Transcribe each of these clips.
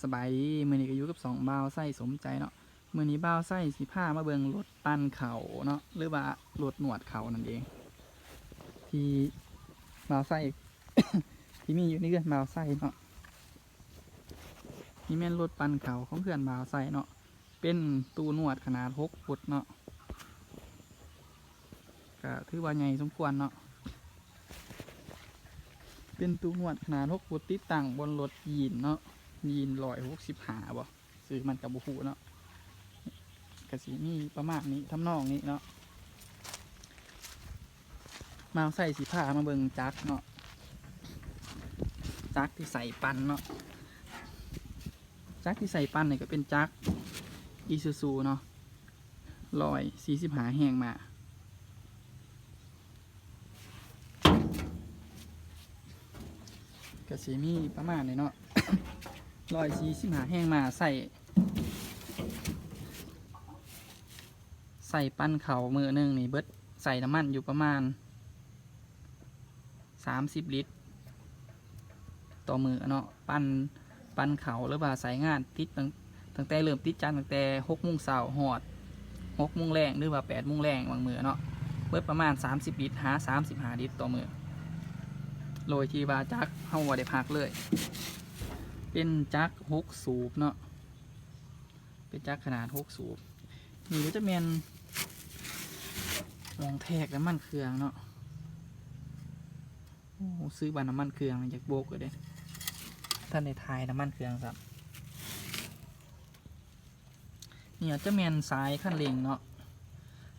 ສະບາຍດີ ມື້ນີ້ກໍຢູ່ກັບຊ່ອງບ່າວໄຊສົມໃຈເນາະ. ມື້ນີ້ບ່າວໄຊຊິພາມາເບິ່ງລົດປັ່ນເຂົ້າເນາະ ຫຼືວ່າລົດນວດເຂົ້ານັ້ນເອງ ທີ່ບ່າວໄຊ ທີ່ມີຢູ່ໃນເຮືອນບ່າວໄຊເນາະ. ນີ້ແມ່ນລົດປັ່ນເຂົ້າຂອງເຮືອນບ່າວໄຊເນາະ ເປັນຕູ້ນວດຂະໜາດຫົກຟຸດເນາະ. ກະຖືວ່າໃຫຍ່ສົມຄວນເນາະ ເປັນຕູ້ນວດຂະໜາດຫົກຟຸດ ຕິດຕັ້ງບົນລົດຢີນເນາະ ຢີນຮ້ອຍຫົກສິບຫ້າບໍ ຊື່ມັນກະບໍ່ຮູ້ເນາະ. ກະຊິມີປະມານນີ້ ທຳນອງນີ້ເນາະ. ບ່າວໄຊຊິພາມາເບິ່ງຈັກເນາະ ຈັກທີ່ໃສ່ປັ່ນເນາະ. ຈັກທີ່ໃສ່ປັ່ນນີ້ກໍເປັນຈັກອີຊູຊູເນາະ ຮ້ອຍສີ່ສິບຫ້າແຮງມ້າ ກໍຊິມີປະມານນີ້ເນາະ ຮ້ອຍສີ່ສິບຫ້າແຮງມ້າ. ໃສ່ ໃສ່ປັ່ນເຂົ້າມື້ໜຶ່ງນີ້ເບິດ ໃສ່ນ້ຳມັນຢູ່ປະມານ ສາມສິບລິດຕໍ່ມື້ເນາະ. ປັ່ນ ປັ່ນເຂົ້າ ຫຼືວ່າໃຊ້ງານຕິດຕັ້ງ ຕັ້ງແຕ່ເລີ່ມຕິດຈັກ ຕັ້ງແຕ່ຫົກໂມງເຊົ້າຮອດຫົກໂມງແລງ ຫຼືວ່າແປດໂມງແລງບາງມື້ເນາະ ເບິດປະມານສາມສິບລິດຫາສາມສິບຫ້າລິດຕໍ່ມື້ ໂດຍທີ່ວ່າຈັກເຮົາບໍ່ໄດ້ພັກເລີຍ. ເປັນຈັກຫົກສູບເນາະ ເປັນຈັກຂະໜາດຫົກສູບ. ນີ້ກໍຈະແມ່ນໝ່ອງແທກນ້ຳມັນເຄື່ອງເນາະ. ໂອ້ ຮູ້ສຶກວ່ານ້ຳມັນເຄື່ອງຢາກບົກເລີຍເດ້ ທັນໄດ້ຖ່າຍນ້ຳມັນເຄື່ອງຊ້ຳ. ນີ້ອາດຈະແມ່ນສາຍຄັນເລັ່ງເນາະ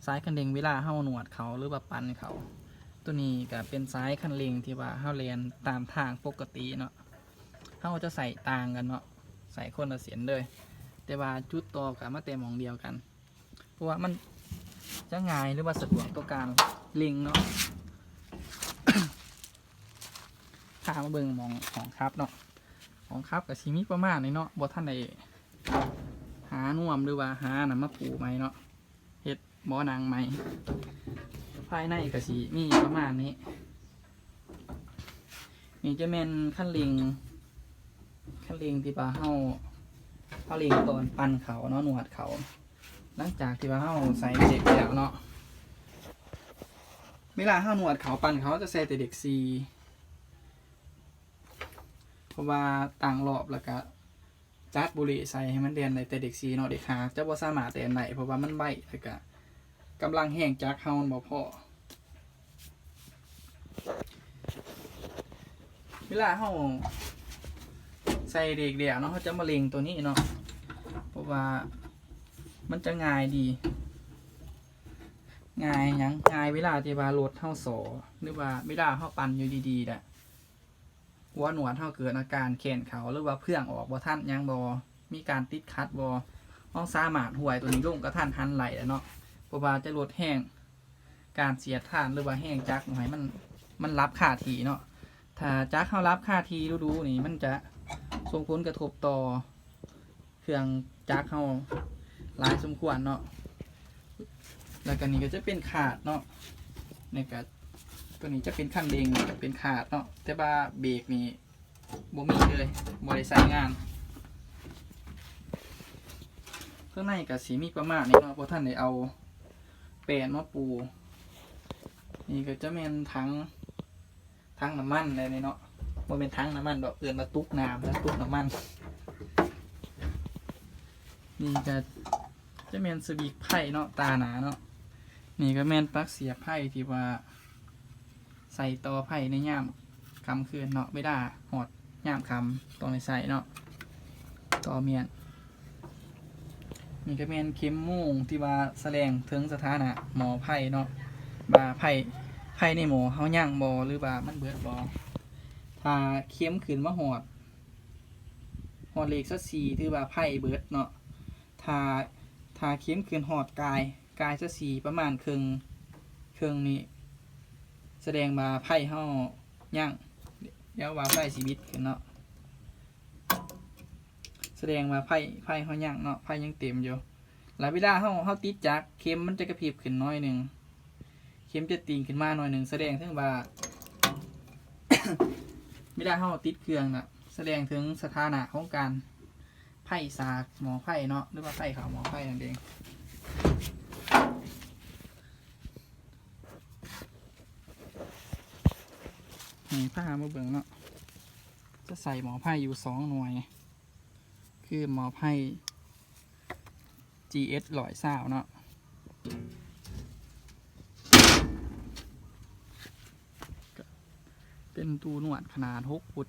ສາຍຄັນເລັ່ງເວລາເຮົານວດເຂົ້າ ຫຼືວ່າປັ່ນເຂົ້າ. ໂຕນີ້ກໍເປັນສາຍຄັນເລັ່ງທີ່ວ່າເຮົາແລ່ນຕາມທາງປົກກະຕິເນາະ. ເຮົາຈະໃຊ້ຕ່າງກັນເນາະ ໃຊ້ຄົນລະເສັ້ນເລີຍ ແຕ່ວ່າຈຸດຕໍ່ກໍມາແຕ່ໝ່ອງດຽວກັນ ເພາະວ່າມັນຈະງ່າຍ ຫຼືວ່າສະດວກຕໍ່ການເລັ່ງເນາະ. ພາມາເບິ່ງໝ່ອງຫ້ອງຂັບເນາະ ຫ້ອງຂັບກໍຊິມີປະມານນີ້ເນາະ ບໍ່ທັນໄດ້ຫານວມ ຫຼືວ່າຫາອັນນັ້ນມາປູໃໝ່ເນາະ ເຮັດເບາະນັ່ງໃໝ່. ພາຍໃນກໍຊິມີປະມານນີ້. ນີ້ຈະແມ່ນຄັນເລັ່ງ ຄັນເລັ່ງທີ່ວ່າເຮົາ ເຮົາເລັ່ງຕອນປັ່ນເຂົ້າເນາະ ນວດເຂົ້າ ຫຼັງຈາກທີ່ວ່າເຮົາໃສ່ເຫຼັກແລ້ວເນາະ. ເວລາເຮົານວດເຂົ້າ ປັ່ນເຂົ້າ ເຮົາຈະໃສ່ແຕ່ເຫຼັກສີ່ ເພາະວ່າຕັ້ງລອບ ແລ້ວກະ ຈັດບູເລໃສ່ໃຫ້ມັນແລ່ນໄດ້ແຕ່ເຫຼັກສີ່ເນາະ ເຫຼັກຫ້າຈະບໍ່ສາມາດແລ່ນໄດ້ ເພາະວ່າມັນໄວ ແລ້ວກະກຳລັງແຮງຈັກເຮົາມັນບໍ່ພໍ. ເວລາເຮົາໃສ່ເຫຼັກແລ້ວເນາະ ເຮົາຈະມາເລັ່ງໂຕນີ້ເນາະ ເພາະວ່າມັນຈະງ່າຍດີ ງ່າຍຫຍັງ ງ່າຍເວລາທີ່ວ່າລົດເຮົາສໍ້ ຫຼືວ່າເວລາເຮົາປັ່ນຢູ່ດີໆ ແລ້ວ ຫົວນວດເຮົາເກີດອາການແຂນເຂົາ ຫຼືວ່າເຟືອງອອກບໍ່ທັນຫຍັງບໍ່ ມີການຕິດຂັດບໍ່ ເຮົາສາມາດຫ້ວຍໂຕນີ້ລົງກະທັນຫັນໄດ້ແລ້ວເນາະ ເພາະວ່າຈະລົດແຮງການສຽດທານ ຫຼືວ່າແຮງຈັກໃຫ້ມັນ ມັນຫຼັບຄາທີ່ເນາະ. ຖ້າຈັກເຮົາຫຼັບຄາທີ່ດຸໆນີ້ ມັນຈະສົ່ງຜົນກະທົບຕໍ່ ເຄື່ອງຈັກເຮົາຫຼາຍສົມຄວນເນາະ. ແລ້ວກະນີ້ກະຈະເປັນຄາດເນາະ ນີ້ກະ ໂຕນີ້ຈະເປັນຄັນເລັ່ງ ກະເປັນຄາດເນາະ ແຕ່ວ່າເບຣກນີ້ບໍ່ມີເລີຍ ບໍ່ໄດ້ໃຊ້ງານ. ຂ້າງໃນກະຊິມີປະມານນີ້ເນາະ ບໍ່ທັນໄດ້ເອົາແປ້ນມາປູ. ນີ້ກະຈະແມ່ນຖັງ ຖັງນ້ຳມັນແຫຼະນີ້ເນາະ ບໍ່ແມ່ນຖັງນ້ຳມັນດອກ ເອີ້ນວ່າຕຸກນ້ຳ ຕຸກນ້ຳມັນ. ນີ້ກະຈະແມ່ນສະວິດໄຟເນາະ ຕາໜ້າເນາະ. ນີ້ກະແມ່ນປັກສຽບໄຟທີ່ວ່າໃສ່ຕໍ່ໄຟໃນຍາມຄ່ຳຄືນເນາະ ເວລາຮອດຍາມຄ່ຳຕ້ອງໄດ້ໃຊ້ເນາະ ຕໍ່ມ້ຽນ. ນີ້ກະແມ່ນເຂັມໂມງທີ່ວ່າສະແດງເຖິງສະຖານະໝໍ້ໄຟເນາະ ວ່າໄຟ ໄຟໃນໝໍ້ເຮົາຍັງບໍ່ ຫຼືວ່າມັນເບິດບໍ່. ຖ້າເຂັມຂຶ້ນມາຮອດ ຮອດເລກຊາວສີ່ ຖືວ່າໄຟເບິດເນາະ. ຖ້າ ຖ້າເຂັມຂຶ້ນຮອດກາຍ ກາຍຊາວສີ່ປະມານເຄິ່ງ ເຄິ່ງນີ້ ສະແດງວ່າໄຟເຮົາຍັງ ດຽວວ່າໄຟຊິບິດຂຶ້ນເນາະ ສະແດງວ່າໄຟ ໄຟເຮົາຍັງເນາະ ໄຟຍັງເຕັມຢູ່. ແລ້ວເວລາເຮົາ ເຮົາຕິດຈັກ ເຂັມມັນຈະກະພິບຂຶ້ນໜ້ອຍໜຶ່ງ ເຂັມຈະຕີງຂຶ້ນມາໜ້ອຍໜຶ່ງ ສະແດງເຖິງວ່າ ເວລາເຮົາຕິດເຄື່ອງນະ ສະແດງເຖິງສະຖານະຂອງການ ໄຟສາກໝໍ້ໄຟເນາະ ຫຼືວ່າໄຟເຂົ້າໝໍ້ໄຟນັ້ນເອງ. ໃຫ້ພາມາເບິ່ງເນາະ ຈະໃສ່ໝໍ້ໄຟຢູ່ສອງໜ່ວຍ ຄືໝໍ້ໄຟ ຈີເອັສຮ້ອຍຊາວເນາະ ເປັນຕູ້ນວດຂະໜາດຫົກຟຸດ.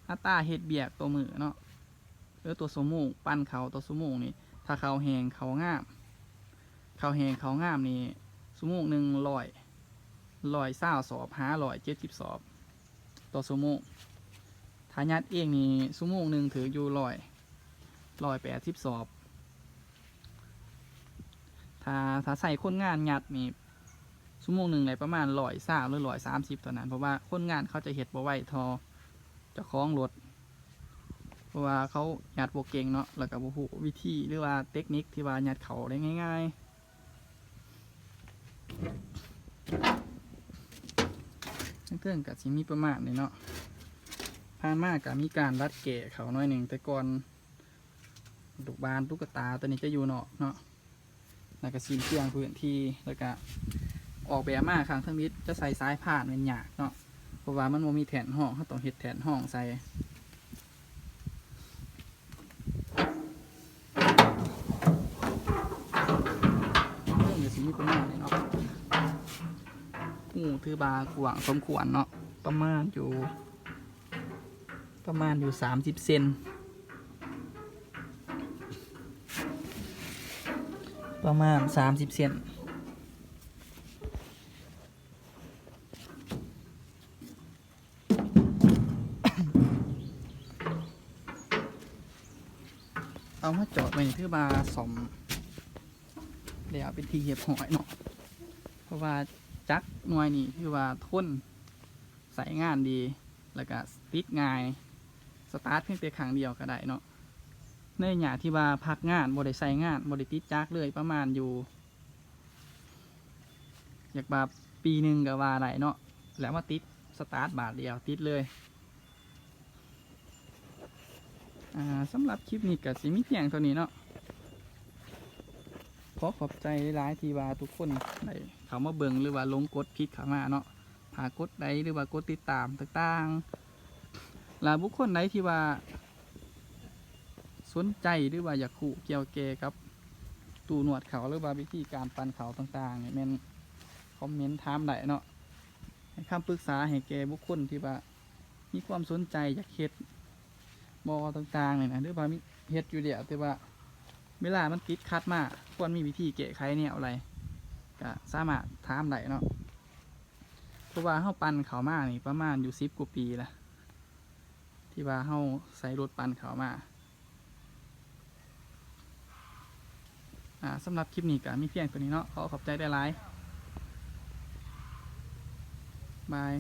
ອັດຕາເຮັດວຽກຕໍ່ມື້ເນາະ ເອີ ຕໍ່ຊົ່ວໂມງ ປັ່ນເຂົ້າຕໍ່ຊົ່ວໂມງນີ້ ຖ້າເຂົ້າແຫ້ງເຂົ້າງາມ ເຂົ້າແຫ້ງເຂົ້າງາມນີ້ ຊົ່ວໂມງໜຶ່ງຮ້ອຍ ຮ້ອຍຊາວສອບ ຫາຮ້ອຍເຈັດສິບສອບຕໍ່ຊົ່ວໂມງ. ຖ້າຍັດເອງນີ້ ຊົ່ວໂມງໜຶ່ງຖືກຢູ່ຮ້ອຍ ຮ້ອຍແປດສິບສອບ. ຖ້າ ຖ້າໃຊ້ຄົນງານຍັດນີ້ ຊົ່ວໂມງໜຶ່ງໄດ້ປະມານຮ້ອຍຊາວ ຫຼື ຮ້ອຍສາມສິບເທົ່ານັ້ນ ເພາະວ່າຄົນງານເຂົາຈະເຮັດບໍ່ໄວເທົ່າເຈົ້າຂອງລົດ ເພາະວ່າເຂົາຍັດບໍ່ເກັ່ງເນາະ ແລ້ວກໍບໍ່ຮູ້ວິທີ ຫຼືວ່າເຕັກນິກທີ່ວ່າຍັດເຂົ້າໄດ້ງ່າຍໆ. ເທິງໆກໍຊິມີປະມານນີ້ເນາະ ຜ່ານມາກໍມີການດັດແກ້ເຂົ້າໜ້ອຍໜຶ່ງ ແຕ່ກ່ອນລູກບານຕຸກກະຕາຕົວນີ້ຈະຢູ່ນອກເນາະ ແລ້ວກໍສິ້ນເປືອງພື້ນທີ່ ແລ້ວກໍອອກແບບມາຂ້າງທຳອິດຈະໃສ່ສາຍພານແມ່ນຍາກເນາະ ເພາະວ່າມັນບໍ່ມີແທ່ນຮອງ ເຮົາຕ້ອງເຮັດແທ່ນຮອງໃສ່. ເລື່ອງກໍຊິມີປະມານນີ້ເນາະ ຮູຖືວ່າກວ້າງສົມຄວນເນາະ ປະມານຢູ່ ປະມານຢູ່ສາມສິບເຊັນ ປະມານສາມສິບເຊັນ. ເອົາມາຈອດໄວ້ ຖືວ່າສ້ອມແລ້ວເປັນທີ່ຮຽບຮ້ອຍເນາະ ເພາະວ່າຈັກໜ່ວຍນີ້ຖືວ່າທົນ ໃຊ້ງານດີ ແລ້ວກະຕິດງ່າຍ ສະຕາດພຽງແຕ່ຄັ້ງດຽວກະໄດ້ເນາະ. ໃນໄລຍະທີ່ວ່າພັກງານ ບໍ່ໄດ້ໃຊ້ງານ ບໍ່ໄດ້ຕິດຈັກເລີຍ ປະມານຢູ່ ຢາກວ່າປີໜຶ່ງກໍວ່າໄດ້ເນາະ ແລ້ວມາຕິດສະຕາດບາດດຽວຕິດເລີຍ. ອ່າ ສຳລັບຄລິບນີ້ກໍຊິມີພຽງເທົ່ານີ້ເນາະ ຂໍຂອບໃຈຫຼາຍໆ ທີ່ວ່າທຸກຄົນໄດ້ເຂົ້າມາເບິ່ງ ຫຼືວ່າຫຼົງກົດຄລິກເຂົ້າມາເນາະ ຖ້າກົດໄລ ຫຼືວ່າກົດຕິດຕາມຕ່າງໆ ແລະ ບຸກຄົນໃດທີ່ວ່າສົນໃຈ ຫຼືວ່າຢາກຮູ້ກ່ຽວແກ່ກັບຕູ້ນວດເຂົ້າ ຫຼືວ່າວິທີການປັ່ນເຂົ້າຕ່າງໆນີ້ ແມ່ນຄອມເມັນຖາມໄດ້ເນາະ ໃຫ້ຄຳປຶກສາໃຫ້ແກ່ບຸກຄົນທີ່ວ່າມີຄວາມສົນໃຈຢາກເຮັດບໍ່ຕ່າງໆນີ້ນະ ຫຼືວ່າມີ ເຮັດຢູ່ແລ້ວ ແຕ່ວ່າເວລາມັນຕິດຂັດມາ ຄວນມີວິທີແກ້ໄຂແນວໃດ ກະສາມາດຖາມໄດ້ເນາະ. ເພາະວ່າເຮົາປັ່ນເຂົ້າມານີ້ປະມານຢູ່ສິບກວ່າປີລະ ທີ່ວ່າເຮົາໃຊ້ລົດປັ່ນເຂົ້າມາ. ອ່າ ສຳລັບຄລິບນີ້ກໍມີພຽງເທົ່ານີ້ເນາະ ຂໍຂອບໃຈຫຼາຍໆ ບາຍ.